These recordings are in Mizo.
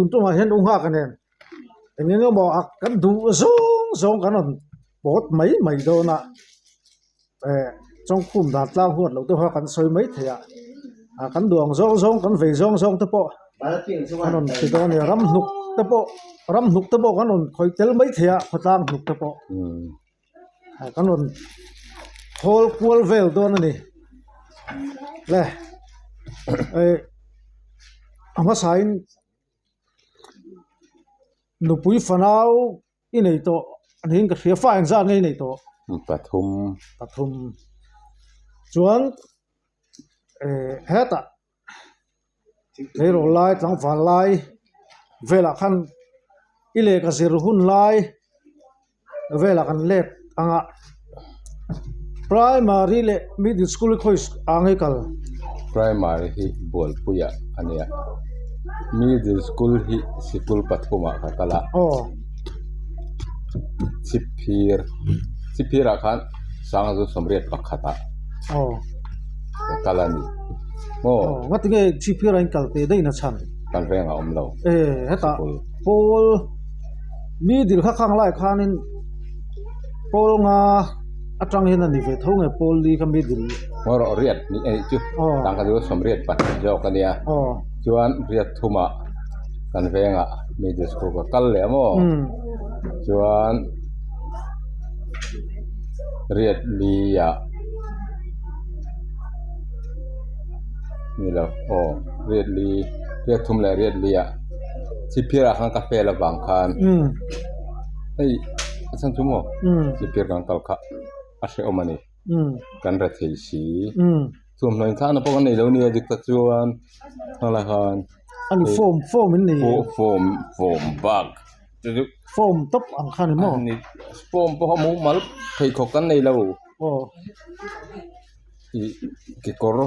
tun tumah hian u nghak a nen eng eng emaw a kan duh zawng zawng kan rawn pawt mai mai dawn a eh chawngkhum dan tlang huat loh te pawh kan sawi mai thei a ah kan duh ang zawng zawng kan vei zawng zawng te pawh kan rawn ti dawn a ni ram hnuk te pawh ram hnuk te pawh kan rawn khawih tel mai thei a khawtlang hnuk te pawh. Kan rawn thawl kual vel dawn a ni le eh a hmasain nupui fanau i nei tawh niin ka hria fa engzat nge i nei tawh pathum pathum chuan eh hetah Tleirawl lai tlangval lai velah khan i lehkha zir hun lai velah kan let ang a primary leh middle school hi khawi ang hi kal. Primary hi Bualpuiah a nia middle school hi sikul pathumah ka kal a chhipphir chhipphirah khan Sangzu sawmriat pakhatah ka kal a ni. Aw ngati nge chhipphir a in kal teh daih na chhan? Kan veng a awm lo. E hetah pawl mi dil kha khang lai khanin pawl nga atang hian a ni ve tho nge pawl li kha mi dil. Ngaw rawh riat ni a nih chu tangka chu sawmriat pahnih zawk a nia chuan riat thumah kan vengah middle school ka kal leh a maw chuan. Riat li ah ni lo aw riat li riat thum leh riat li ah chhipphir ah khan ka fail avang khan hei a chhan chu maw chhipphir kan kal kha a hrehawm a ni kan re thei si thuamhnaw inthahna pawh kan nei lo nia dik tak chuan hmanlai khan ani form form in nei form form bak. Form tawp ang kha ni maw? Form pawh a mumal pheikhawk kan nei lo. Aw. Ih kekawr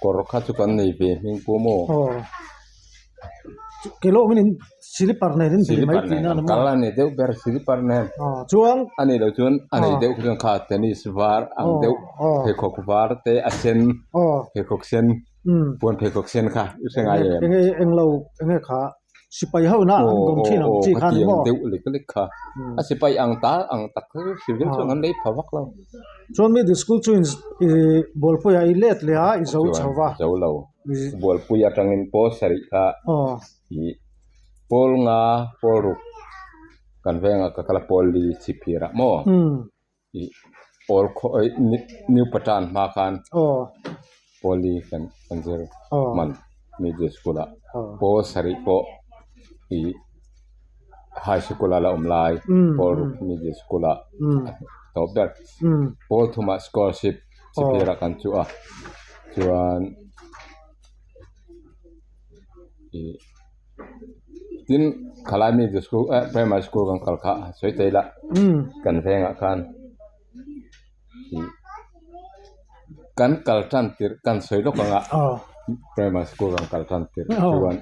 kawr kha chu kan nei ve hming pawh maw? Aw. Ke lawng in slipper nen in bei mai tihna a ni maw? Kal a ni deuh ber slipper nen. Aw chuan. A nih loh chuan a nei deuh kha chuan kha tennis var ang deuh pheikhawk var te a sen pheikhawk sen puan pheikhawk sen kha i hre ngai em? Enge englo enge kha Sipai ho na an dawm thin ang chi kha ni maw? Deuh lek lek kha. A sipai ang ta ang tak kha chu civil chuan an lei pha vak lo. Chuan middle school chu in i Bualpuia i let leh a i zo chho va. Zo lo. Bualpui atangin pawl sarih kha i pawl nga pawl ruk kan vengah ka kal a pawl li chhipphir ah maw? I pawl khaw new patan hma khan pawl li kan kan zir hman middle school ah pawl sarih pawh i high school ah la awm lai pawl ruk middle school ah tawp ber pawl thumah scholarship chhipphir ah kan chuh a chuan ih. Tin khalai middle school eh primary school kan kal kha sawi thei la kan vengah khan ih kan kal tan tirh kan sawi lawk ang a primary school kan kal tan tirh chuan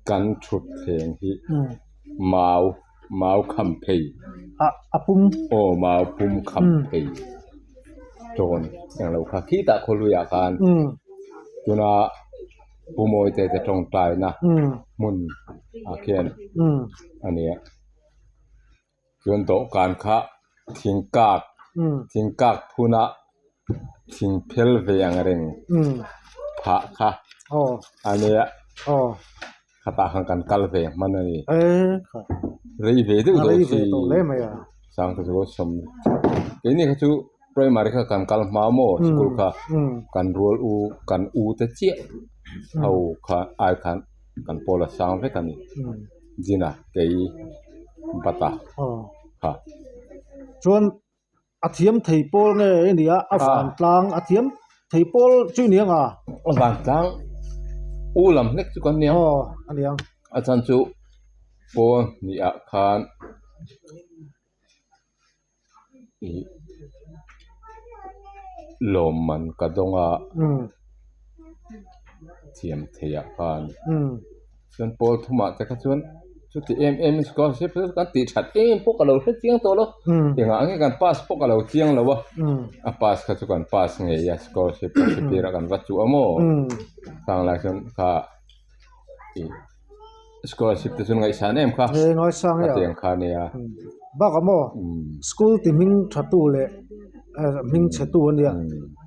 kan thut thleng hi mau mau kham phei aw mau pum kham phei tawn englo kha khitah khawluiah khan tuna. Pu Mawite te tawngtaina hmun ah khian a ni a chuan dawhkan kha thing kak thing kak phuna thing phel ve ang reng phah kha a nia khatah khan kan kal ve hman a ni rei ve deuh deuh si sangte chu sawm keini kha chu. Primary kha kan kal hma maw school kha kan rual u kan u te chiah ho kha ai khan kan pawl a sang vek a ni Gina kei Bata kha. Chuan a thiam thei pawl nge i nia a vantlang a thiam thei pawl chu i ni ang a? A vantlang u lam hlek chu kan ni ang. Aw a ni ang. A chhan chu pawl hnih ah khan. Ih lawmman ka dawng a thiam theih ah khan chuan pawl thumah te kha chuan chuti em em in scholarship chu kan tih that em pawh ka lo hre chiang tawh lo engah nge kan pass pawh ka lo chiang lo a a pass kha chu kan pass ngei a scholarship ka hre tir a kan va chuh a maw khang lai chuan kha ih. Scholarship te chu ngaihsan em kha. He ngaisang e a. Khatiang kha nia. Bakah maw school ti hming tha tu leh hming chhe tu a nia.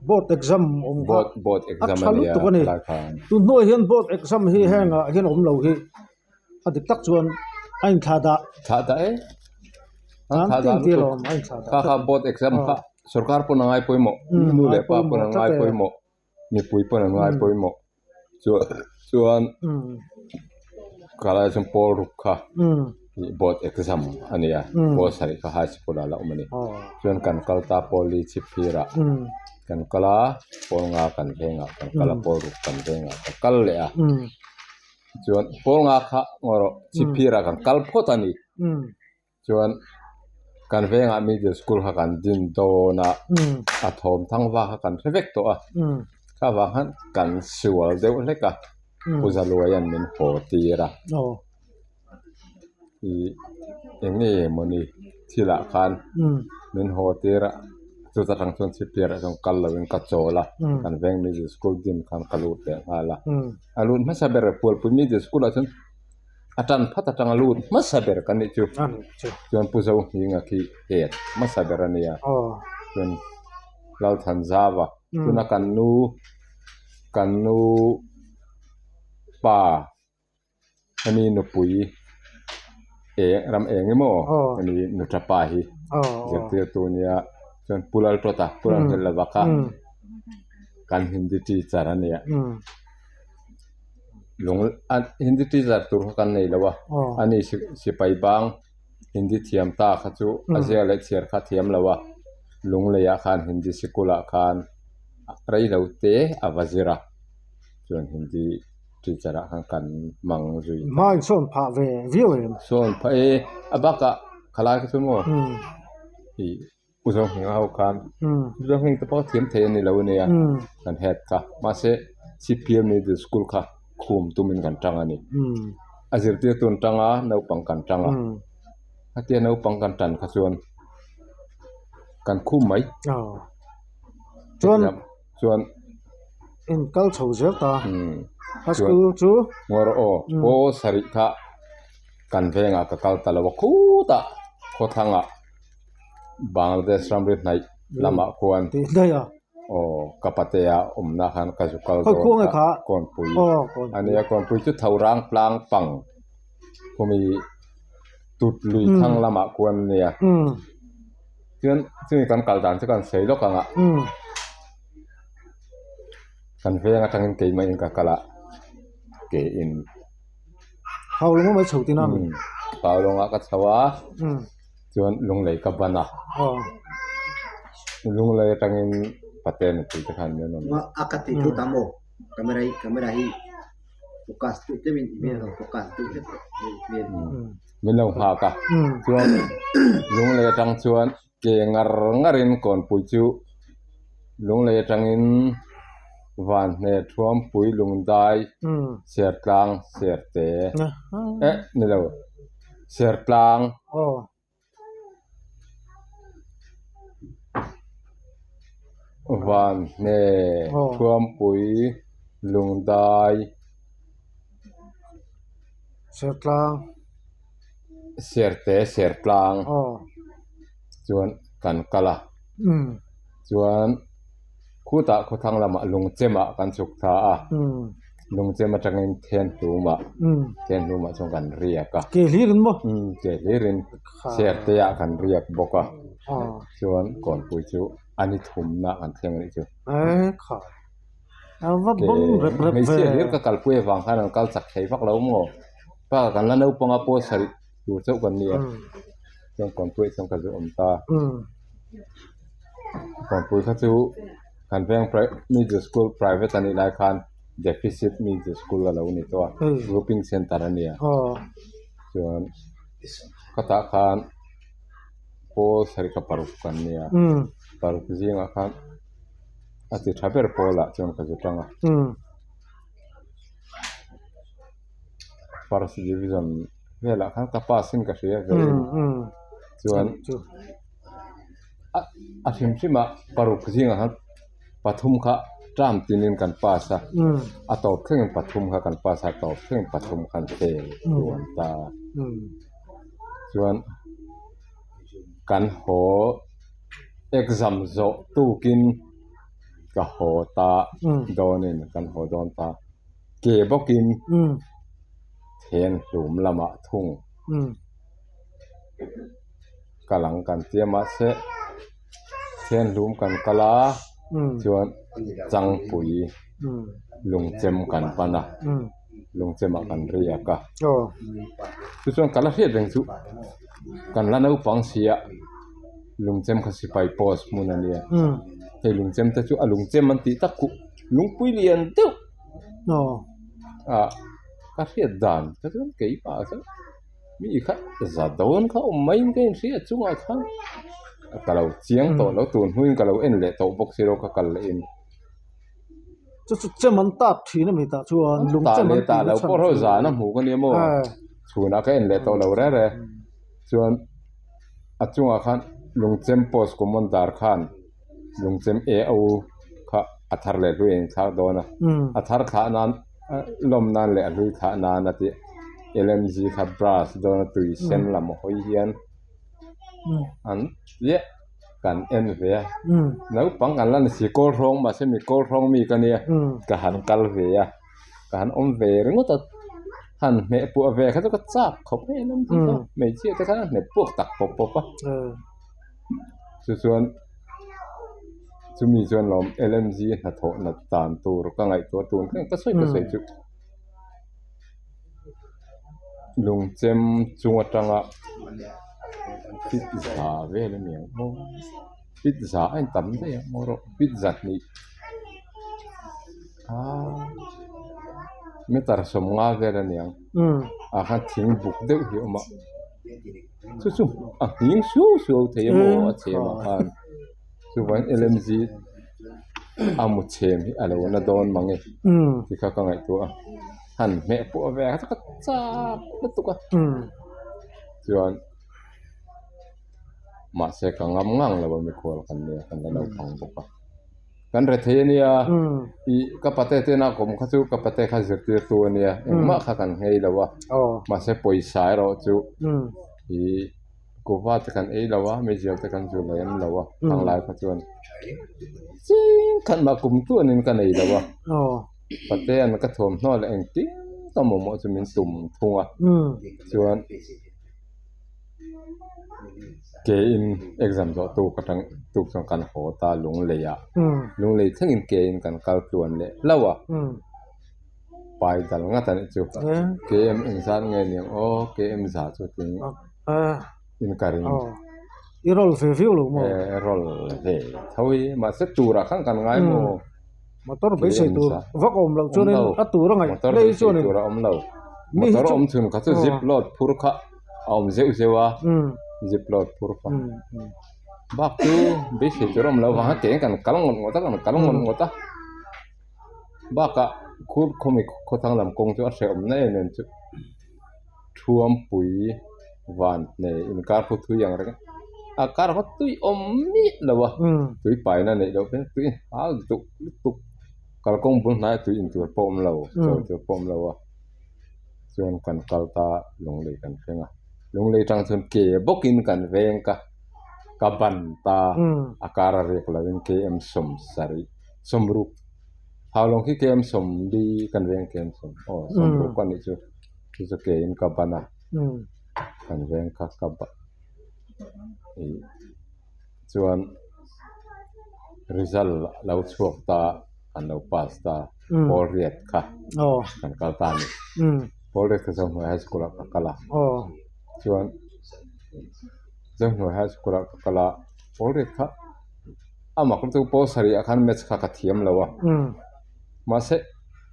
Board exam awm kha board a exam tha a nia lutuk a ni. khalai khan. Tun hnuah hian board exam hi hengah hian a awm lo hi a dik tak chuan a inthlah dah. Thlah dah e. An thlah dah lutuk. A inthlah dah. Kha kha board exam kha sorkar pawn a ngai pawimawh. Nu leh pa pawn a ngai pawimawh. Mipui pawn an ngai pawimawh chuan kalai chuan pawl ruk kha board exam a ni a pawl sarih kha high school ah la awm a ni chuan kan kal ta pawl li chhip phir ah kan kal a pawl nga kan veng ah kan kal a pawl ruk kan veng ah kan kal leh a chuan pawl nga kha ngaw rawh chhip phir ah kan kal phawt a ni. Chuan kan vengah middle school kha kan din dawn a, a thawm thang vak kha kan hre vek tawh a, kha vang khan kan sual deuh hlek a, Pu Zaluaia'n min haw tir a, ih eng nge mawni thilah khan min haw tir a, chuta tang chuan chhippiarah chuan kal lovin ka chawl a, kan veng middle school din khan ka lut leh nghal a, a lut hmasa ber Pualpui middle school ah chuan. A tan phat atanga lut hmasa ber kan nih chu chuan Pu Zohminga khi het hmasa ber a nia chuan Lalthanzava tuna kan nu kan nu pa hemi nupui eng ram eng emaw hemi nu tha pa hi zirtirtu nia chuan Pu Laltawta Pu Lalnghelhova kha kan Hindi teacher a nia. Lung a hindi teacher tur kha kan nei lo a ani sipai bang hindi thiam ta kha chu a ziak leh chhiar kha a thiam lo a lung leiah khan hindi sikul ah khan rei lo te a va zir a chuan hindi teacher ah khan kan hmang zui ta. Hma in sawn phah ve viau em? Sawn phah e a bakah khalai kha chu maw ih. U Zohminga ho khan U Zohming te pawh thiam thei a ni lo a nia kan head kha mahse CPM middle school kha khum tumin kan tang a ni a zirtirtu an tang a naupang kan tang a khatia naupang kan tan kha chuan kan khum mai chuan chuan in kal chho zel ta high school chu ngawr aw pawl sarih kha kan vengah ka kal ta lo a khutah khawthlangah. Bangladesh ramri hnaih lamah khuan aw ka patea awmna khan ka zu kal dawn kha Kawnpui a nia Kawnpui chu tho rang tlang pang khumi tut lui thlang lamah khuan a nia chuan chumi kan kal dan chu kan sawi lawk ang a kan veng atangin keimah in ka kal a ke in Haulawng ah ka chho a. Chuan lunglei ka ban a, lunglei atangin pate nupui te khan min rawn. A ka tih thut a maw camera hi camera hi focus deuh tlem in hmel lo focus deuh hlek hmel. Min lo nghak a, chuan lunglei atang chuan ke ngar ngar in kawnpui chu lunglei atangin Vanhne Thuampui Lungdai Sertlang Serte eh ni lo. Sertlang. Vanhne, Thuampui, Lungdai. Sertlang. Serte, Sertlang. Chuan kan kal a. Chuan khutah khawthlang lamah Lungchemah kan chhuk thla a. Lungchem atangin Thenhlumah Thenhlumah chuan kan riak a. Ke hlirin maw? Umm ke hlirin Serteah kan riak bawk a. Chuan Kawnpui chu a ni thumna kan thleng anih chu. E khai. A va bawm rep rep ve. Hmeichhia hlir ka kalpui avang khan an kal chak thei vak lo maw? Bakah kan la naupang a pawl sarih tur chauh kan ni a. Chuan Kawnpui ah chuan ka zu awm ta. Kawnpui kha chu kan veng middle school private a nih lai khan deficit middle school a lo ni tawh a grouping center a nia chuan khatah khan pawl sarih ka paruk kan nia paruk zingah khan a ti tha ber pawl ah chuan ka zu tang a first division velah khan ka pass in ka hria ve chuan. A hrim hrim ah paruk zingah khan pathum kha Term tinin kan pass a, a tawp thlengin pathum kha kan pass a, a tawp thlengin pathum khan fail tluan ta. Chuan kan haw exam zawh tukin ka haw ta dawnin kan haw dawn ta. Ke bawkin then hlum lamah thung ka lang kan tia mahse then hlum kan kal a chuan changpui lungchem kan pan a lungchem ah kan riak a chu chuan ka la hriat reng chu kan la naupang si a lungchem kha sipai post hmun a nia hei lungchem te chu a lungchem an tih tak khuh lungpui lian deuh ah ka hriat dan ka chuan keimah chuan mi kha za dawn kha awm mai in ka inhria chungah khan ka lo chiang tawh lo tun hnuin ka lo en leh tawh bawk si lo ka kal leh in. Chu chu chem an tap thin a mi tah chuan lung chem an tih na chhan chu. Zan a hmuh ka nia maw chhunah ka en leh tawh lo reng reng chuan a chungah khan lung chem post commander khan lung chem AO kha a thar leh hlui a inthlak dawn a a thar thlah nan lawm nan leh a hlui thlah nan a tih L_M_G kha brush dawn a tui sen lam hawi hian an chiah. Kan en ve a, naupang kan la ni si kawl hrawng mahse mi kawl hrawng mi ka nia ka han kal ve a, ka han awm ve ringawt a, han hmeh puah ve kha chu ka chak khawp mai a lam chu kha hmeichhia te khan a hmet puak tak pawp pawp a, chu chuan chumi chuan lawm L_M_G hnathawh nat dan tur ka ngaihtuah tun thleng ka sawi ka sawi chu lungchem chung atanga fit za vel a ni ang aw fit za a intam daih ang maw rawh fit za hnih aaa meter sawmnga vel a ni ang ah khan thing buk deuh hi a awm a chu chu a nghing suau suau thei a maw a chhem ah khan chuvangin L M G a mu chhem hi a lo na dawn mang e ti kha ka ngaihtuah a han hmeh pawh ve a ka chak lutuk a chuan mahse ka ngam ngang lo a mikhual kan nia kan la naupang bawk a kan re thei a nia ih ka pate te na kawm kha chu ka pate kha zirtirtu a nia engmah kha kan nghei lo a mahse pawisa erawh chu ih. Kuhva te kan ei lo a, meizial te kan zu lem lo a, thang lai kha chuan ching khat mah kum tuanin ka nei lo a, Patea'n ka thuamhnaw leh engtin ka mamawh chu min tum thung a, chuan keiin exam zawh tuk atang tuk chuan kan haw ta Lunglei ah, Lunglei thlengin keiin kan kal tluan leh hlauh a. Pai dal ngat a nih chu. KM engzat nge niang aw KM za chu tling in ka ring. I roll ve viau lo maw? E roll ve tho hi mahse turah khan kan ngai maw? Motor beisei tur vak awm loh chuanin a tur a ngaih hlei chuanin. Motor beisei tur a awm lo. Motor awm chhun kha chu zip load phur kha a awm zeuh zeuh a zip load phur kha. Bak chu beisei tur a awm loh vang a keng kan kal ngawt ngawt a kan kal ngawt ngawt a. Bakah khur khawmi khawthlang lam kawng chu a hrehawm na em em chu Thuampui van hneh inkar khu thui ang reng a kar kha tui awm miah lo a tui paina neih loh phei tui hal duh lutuk kalkawng bul hnaiah tui in tur pawh a awm lo chawi tur pawh a awm lo a chuan kan kal ta lunglei kan thleng a lunglei atang chuan ke bawkin kan veng ka ka ban ta a kar a riak lovin km sawmsarih. Sawmruk Haulawng khi km sawmli kan veng km sawm aw sawmruk a nih chu chu chu ke in ka ban a kan veng kha ka ban ih chuan result lo chhuak ta kan lo pass ta pawl riat kha kan kal ta a ni pawl riat kha Zohnuai high school ah ka kal a chuan Zohnuai high school ah ka kal a pawl riat kha. A mak lutuk pawl sarih ah khan match kha ka thiam lo a mahse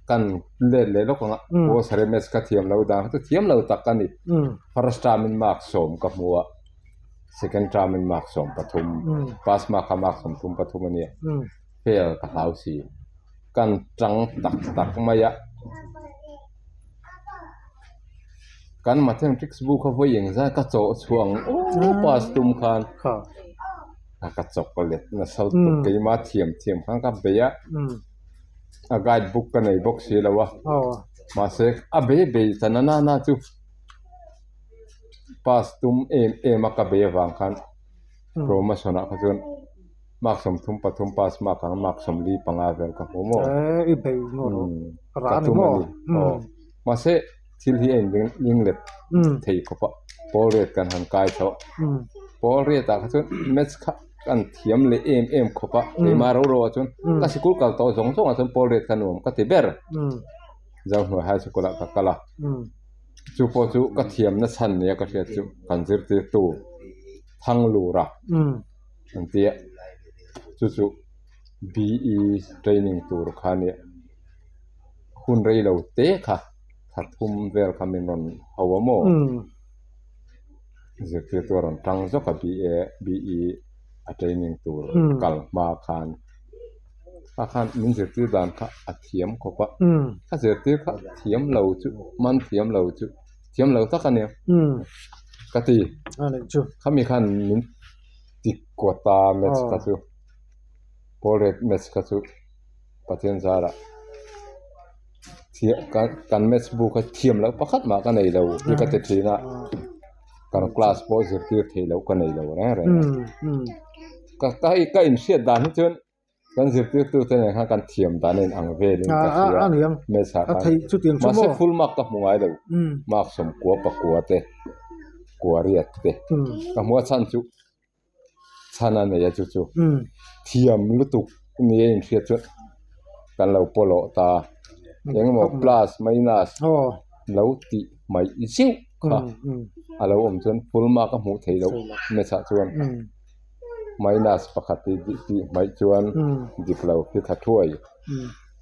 kan let leh lawk ang a pawl sarih match ka thiam lo dan kha chu thiam lo tak a ni first term in mark sawm ka hmu a second term in mark 13 pass mark kha mark 33 a nia fail ka hlau si kan tang tak tak mai a kan mathematics book kha vawi engzat ka chawh chhuah ang aw pass tum khan. A ka chawk let nasa lutuk keima thiam thiam khan ka bei a. A guide book ka nei bawk si lo a, mahse a bei bei ta na na chu pass tum em em a ka bei avang khan promotion ah kha chuan mark 33 pass mark ang mark 45 vel ka hmu maw ka tum a ni aw mahse thil hi a in let thei khawp a pawl riat kan han kai chho a pawl riat ah kha chuan maths kha kan thiam leh em em khawp a keimah ro ro ah chuan ka sikul kal tawh zawng zawng ah chuan pawl riat kha nuam ka ti ber Zohnuai high school ah ka kal a chu pawh chu ka thiam na chhan nia ka hriat chu kan zirtirtu Thanglura an tia chu chu B.E training tur kha nia hun rei lo te kha thla thum vel kha min rawn ho a maw. Zirtirtu a rawn tang zawk a BA BE a training tur kal hma khan kha khan min zirtir dan kha a thiam khawp a ka zirtir kha thiam lo chu man thiam lo chu thiam lo tak a nia ka ti khami khan min ti kawt a maths kha chu pawl rate maths kha chu Pathian zarah kan maths bu kha thiam loh pakhat mah ka nei lo hi ka ti thin a kan class pawh zirtir theih loh ka nei lo reng reng a ka hei ka inhriat dan hi chuan kan zirtirtu te nen khan kan thiam dan a inang velin ka hria maths ah khan mahse full mark ka hmu ngai lo mark 90 pakua te kua riat te ka hmu a chhan chu chhan a nei a chu chu thiam lutuk nia inhriat chuan kan lo pawlawh ta engemaw plus minus lo tih mai zeuh kha a lo awm chuan full mark a hmuh theih loh maths ah chuan minus pakhat hi tih hmaih chuan dik lo hi tha thuai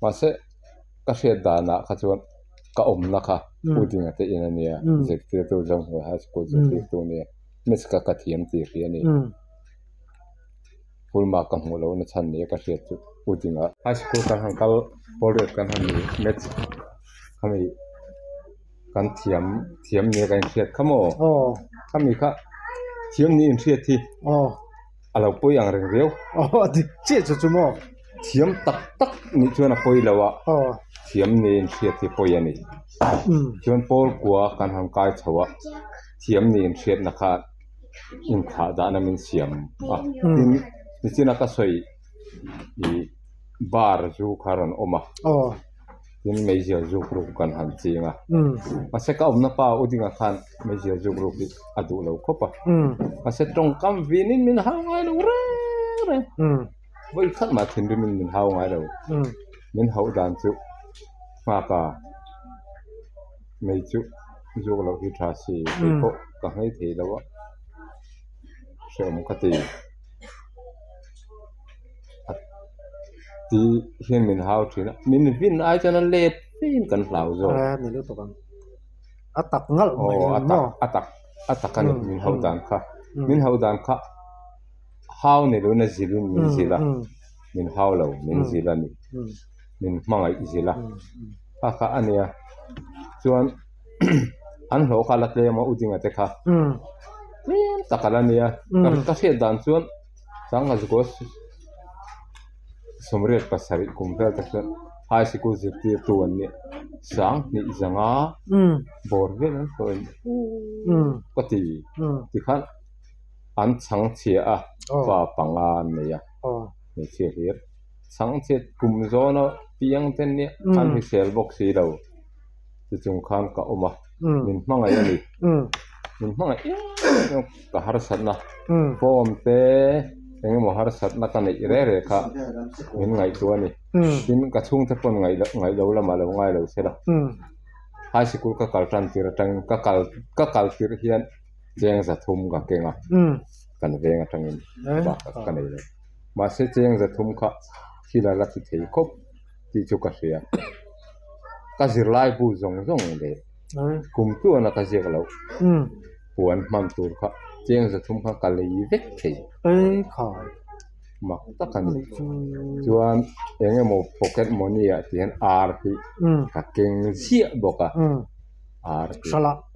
mahse ka hriat danah kha chuan ka awmna kha u dinga te in a nia zirtirtu Zohnuai high school zirtirtu a nia. Miss ka ka thiam tih hria a ni. Full mark ka hmuh lohna chhan nia ka hriat chu U Dinga. High school kan han kal pawl riat kan han ni maths khami kan thiam thiam nia kan inhriat kha maw? Khami kha thiam ni inhriat hi a lo pawi ang reng riau. Aw a dik chiah chu chu maw? Thiam tak tak nih chuan a pawi lo a, thiam ni inhriat hi pawi a ni. Chuan pawl kua kan han kai chho a. Thiam ni inhriatna kha inthlah dahna min siam a tin nichina ka sawi ih bar zu kha rawn awm a tin meizial zuk ruk kan han ching a mahse ka awmna pa u dinga khan meizial zuk ruk hi a duh lo khawp a mahse tawngkam vinin min hau ngai lo reng reng vawi khat mah thinrimin min hau ngai lo min hauh dan chu nghak a. Mei chu zawk loh hi tha si kei pawh ka nghei thei lo a hrehawm ka ti a ti hian min hau thin a min vin ai chuan a let fein kan hlau zawk a tak ngalh mai aw a tak a tak a tak a ni min hau dan kha min hau dan kha hau ni loin a zilhin min zil a min hau lo min zil a ni min hmangaih zil a. Kha kha a nia chuan an hlawh kha la tlem a u dinga te kha tlem tak a la nia ka hriat dan chuan sangha zukua 87 kum vel te chuan high sikul zirtirtu an nia sanghnih zanga bawr vel an hlawh in ka ti tikhan an chhang chhia a fa panga an nei a hmeichhia hlir. Chhangchhiat kum zawna piang te nia an hrisel bawk si lo ti chung khan ka awm a, min hmangaih a ni. Min hmangaih em em ka harsatna form te eng emaw harsatna ka neih reh reh kha min ngaihtuah a ni. Tin ka chhungte pawn ngaih loh ngaih lo lamah lo ngai lo se la. High sikul ka kal tan tir atangin ka kal ka kal tirh hian cheng 300 ka keng a kan veng atangin bak ka nei lo. Mahse cheng 300 kha thil a la ti thei khawp tih chu ka hria. Ka zirlai bu zawng zawng leh kum tluana ka ziak loh puan hman tur kha cheng 300 kha ka lei vek thei. Mak tak a ni. Chuan eng emaw pocket money ah ti hian ar hi ka keng ziah bawk a. Ar hi.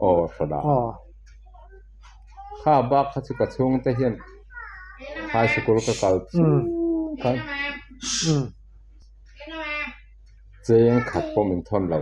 Aw hrawlah. Kha bak kha chu ka chhungte hian high sikul ka kal chhung khan. Cheng khat pawh min thawn lo.